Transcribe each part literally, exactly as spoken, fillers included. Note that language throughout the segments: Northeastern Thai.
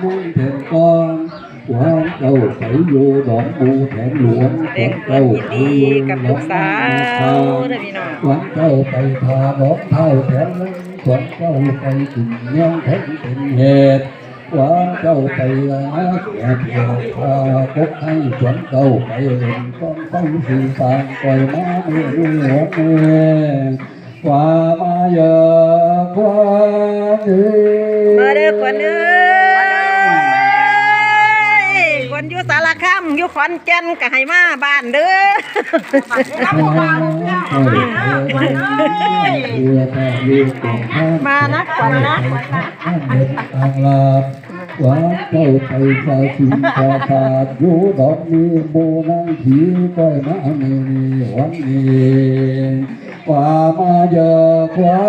มุ่งแทนก้อน ขวัญเจ้าไปอยู่ดอนหมู่แทนหลวง แสดงความยินดีกับลูกสาวเด้อพี่น้อง ขวัญเจ้าไปทาดอกเท้าแทน ขวัญเจ้าไปกินเมืองแทนเป็นเหตุ ขวัญเจ้าไปหาเสียเดียวพากกให้ ขวัญเจ้าไปเล่นกองไฟสีสาง ปล่อยมาเมื่อนี้หัวเมื่อ ขวามาเยอะขวาเอ้ย มาเด้อขวัญเอ้ย ขวัญอยู่สารคาม อยู่ขอนแก่นก็ให้มาบ้านเด้อ มานะขวัญนะ ทางลาด ขวาเจ้าไปสาสิงสาสาด อยู่ดอกนี้หมู่นางผี ก้อยมาเมื่อนี้วันนี้ ขวามาเยอะขวา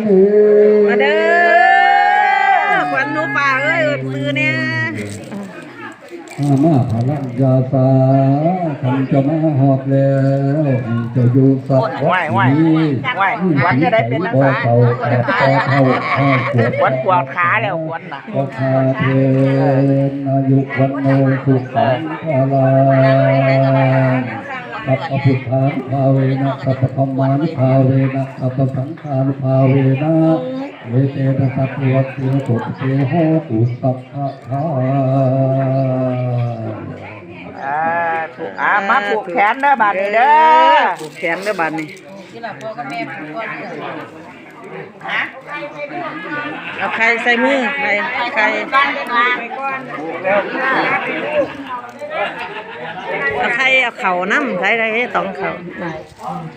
นี้ มาเด้อ ขวัญหนูป่าเอ้ย เอิ้นซื้อเนี่ย มามาพลังยาสา คันจะมาฮอดแล้ว ให้เจ้าอยู่สัก ไหว้ไหว้ ไหว้ ขวัญจะได้เป็นนางฟ้า บ่เฒ่า แปดต่อเฒ่า ห้าขวบ ขวัญปวดขาแล้ว ขวัญน่ะ ขอพาเทนอายุวันโนสุขังพลัง สัพพพุทธานุภาเวนะ สัพพธรรมานุภาเวนะ สัพพสังฆานุภาเวนะ เอเตนะสัพพะวัตถุโตเตโหตุสัพพะทา อ่า ผูก อ่า มาผูกแขนเด้อบาดนี้เด้อ ผูกแขนเด้อบาดนี้ เอาไข่ใส่มือ ไข่ ไข่ เอาไข่ เอาเข่าน้ำ ใส่ได้ตองเข่า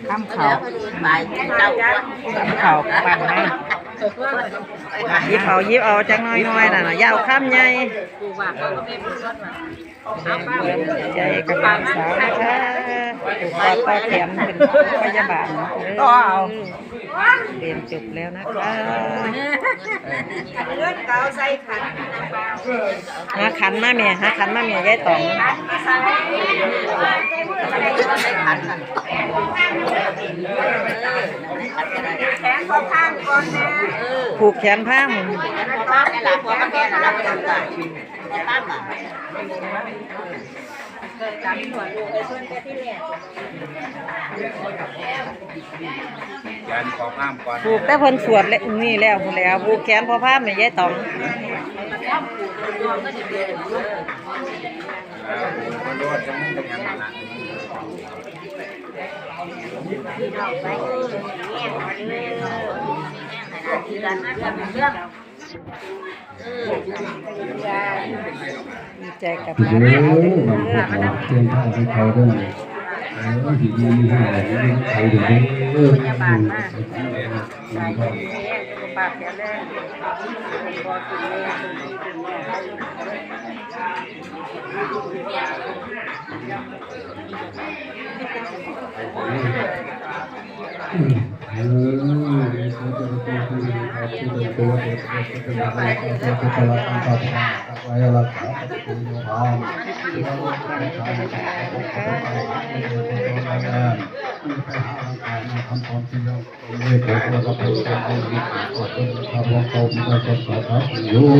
คำเข่า คำเข่าปั่นมา หยิบเอา หยิบเอาจักหน้อยๆ น่ะนะ อย่าเอาคำใหญ่ ใจกับหลานสาวนะคะ ผูกคอต่อแขนเป็นพยาบาลนะ ต่อเอา เรียนจบแล้วนะคะ เงินเก่าใส่ขัน หาขันมาแม่ หาขันมาแม่ ยายตอง แขนพอข้างก่อนนะ ผูกแขนพาม ผูกแต่เพิ่นสวดแล้ว นี่แล้วพู้นแหล้ว ผูกแขนพ่อพามแม่ยายตอง ดีใจกับ เด้อ หลานสาวเด้อ เตรียมผ้าให้เขาเด้อ เออ ดีๆ ให้เขาเด้อ เออ พยาบาลมา สุขภาพแข็งแรง เออ เดชะเจริญพร เจริญพร เจริญพร เจริญพร เจริญพร รักษาปฏิบัติธรรม ไปหาร่างกายมาทำความเพียร เมตตาเราไปสร้างบุญกุศล ขอบคุณพระพุทธเจ้าที่ได้ทรงสอนเราอยู่